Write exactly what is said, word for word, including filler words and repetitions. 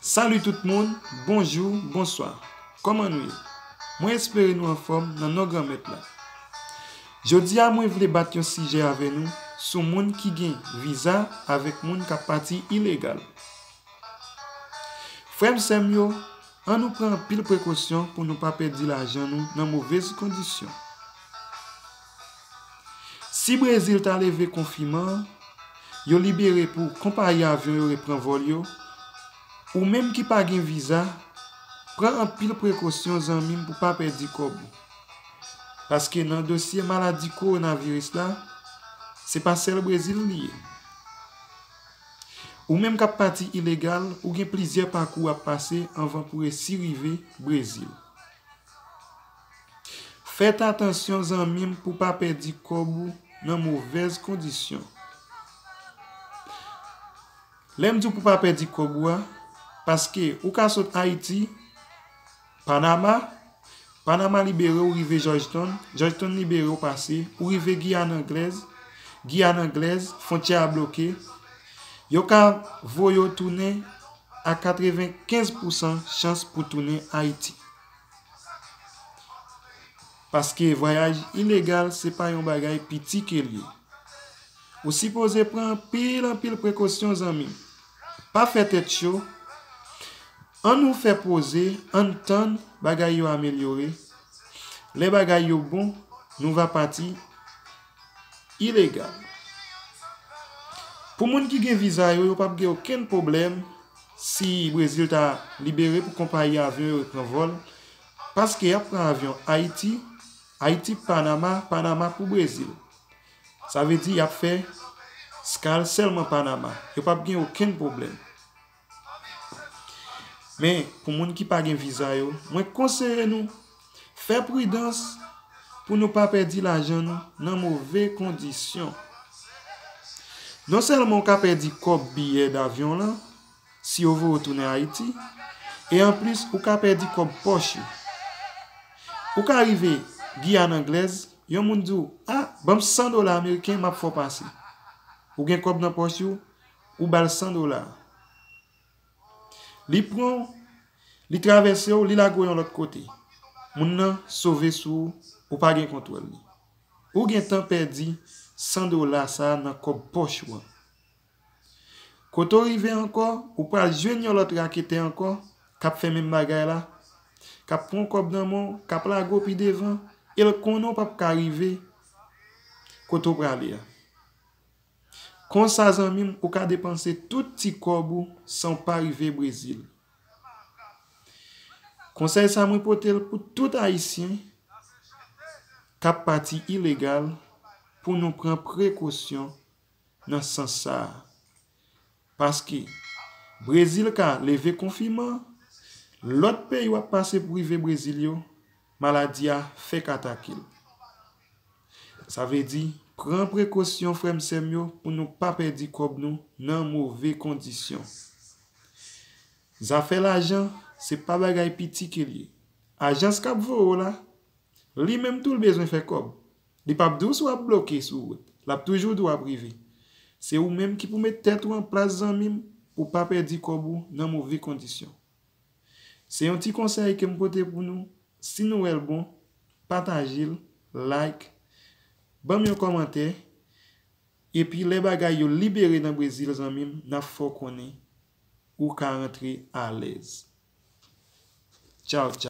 Salut tout moun, bonjou, bonswa. Kòman nou ye? Mwen espere nou anfòm nan non Granmèt la. Jodi a mwen vle bat yon sijè avè nou sou moun ki gen viza avèk moun k ap pati ilegal. Frè m, sè m yo, ann nou pran anpil prekosyon pou nou pa pèdi lajan nou nan movèz kondisyon. Si Brezil ta leve konfinman an, yo libere pou konpayi avyon yo repran vòl yo, ou menm ki pa gen viza, pran anpil prekosyon zanmi m pou pa pèdi kòb ou. Paske nan dosye maladi kowonaviris la, se pa sèl Brezil li ye. Ou menm k ap pati ilegal, ou gen plizyè pakou w ap pase anvan pou resi rive Brezil. Fèt atansyon zanmi m pou pa pèdi kòb ou nan movèz kondisyon. Lè m di w pou pa pèdi kòb ou a, paske ou ka sot Ayiti, Panama, Panama libere w rive Georgetown, Georgetown libere w pase, ou rive Giyàn Anglèz, Giyàn Anglèz, fwontyè a bloke, yo ka voye w tounen a katrevenkenz pousan chans pou tounen Ayiti. Paske vwayaj ilegal se pa yon bagay piti ke l ye. Ou sipoze pran anpil, anpil prekosyon, zanmi m. Pa fè tèt cho. Ann nou fè poze, ann tann bagay yo amelyore. Lè bagay yo bon, nou va pati ilegal. Pou moun ki gen viza yo, yo p ap gen okenn pwoblèm si Brezil ta libere pou konpayi avyon yo repran vòl, paske y ap pran avyon Ayiti, Ayiti, Panama, Panama pou Brezil. Sa vle di y ap fè skal sèlman Panama. Yo p ap gen okenn pwoblèm. Men, pou moun ki pa gen viza yo, mwen konseye nou fè pridans pou nou pa pèdi lajan nou nan move kondisyon. Non sèlman w ka pèdi kòb biyè davyon lan, si yo voye w tounen Ayiti, e anplis, ou ka pèdi kòb pòch ou. Ou ka rive Giyàn Anglèz, yon moun di w, "A, ban m san dola ameriken, m ap fè w pase." Ou gen kòb nan pòch ou, ou ba l san dola. Li pran w, li travèse w, li lage w yon lòt kote. Moun nan sove sou ou, ou pa gen kontwòl li. Ou gentan pèdi san dola sa a nan kòb pòch ou an. Kote w rive ankò, ou pral jwenn yon lòt raketè ankò k ap fè menm bagay la, k ap pran kòb nan men w, k ap lage w pi devan, e l konnen w p ap ka rive kote w prale a. Konsa, zanmi m, ou ka depanse tout ti kòb ou san w pa rive Brezil. Konsèy sa mwen pote l pou tout Ayisyen k ap pati ilegal pou nou pran prekosyon nan sans sa a. Paske Brezil ka leve konfinman, lòt peyi w ap pase pou rive Brezil yo, maladi a fèk atake l. Sa vle di, pran prekosyon, frè m, sè m yo, pou nou pa pèdi kòb nou nan move kondisyon. Zafè lajan, se pa bagay piti ke l ye. Ajans k ap voye w la, li menm tou l bezwen fè kòb. Li p ap di w si w ap bloke sou wout. L ap toujou di w ap rive. Se ou menm ki pou met tèt ou an plas, zanmi m, pou w pa pèdi kòb ou nan move kondisyon. Se yon ti konsèy ke m pote pou nou. Si nou wè l bon, pataje l, like, ban m yon kòmantè. Epi lè bagay yo libere nan Brezil, zanmi m, n ap fè w konnen ou ka rantre alèz. Tchaw, tchaw.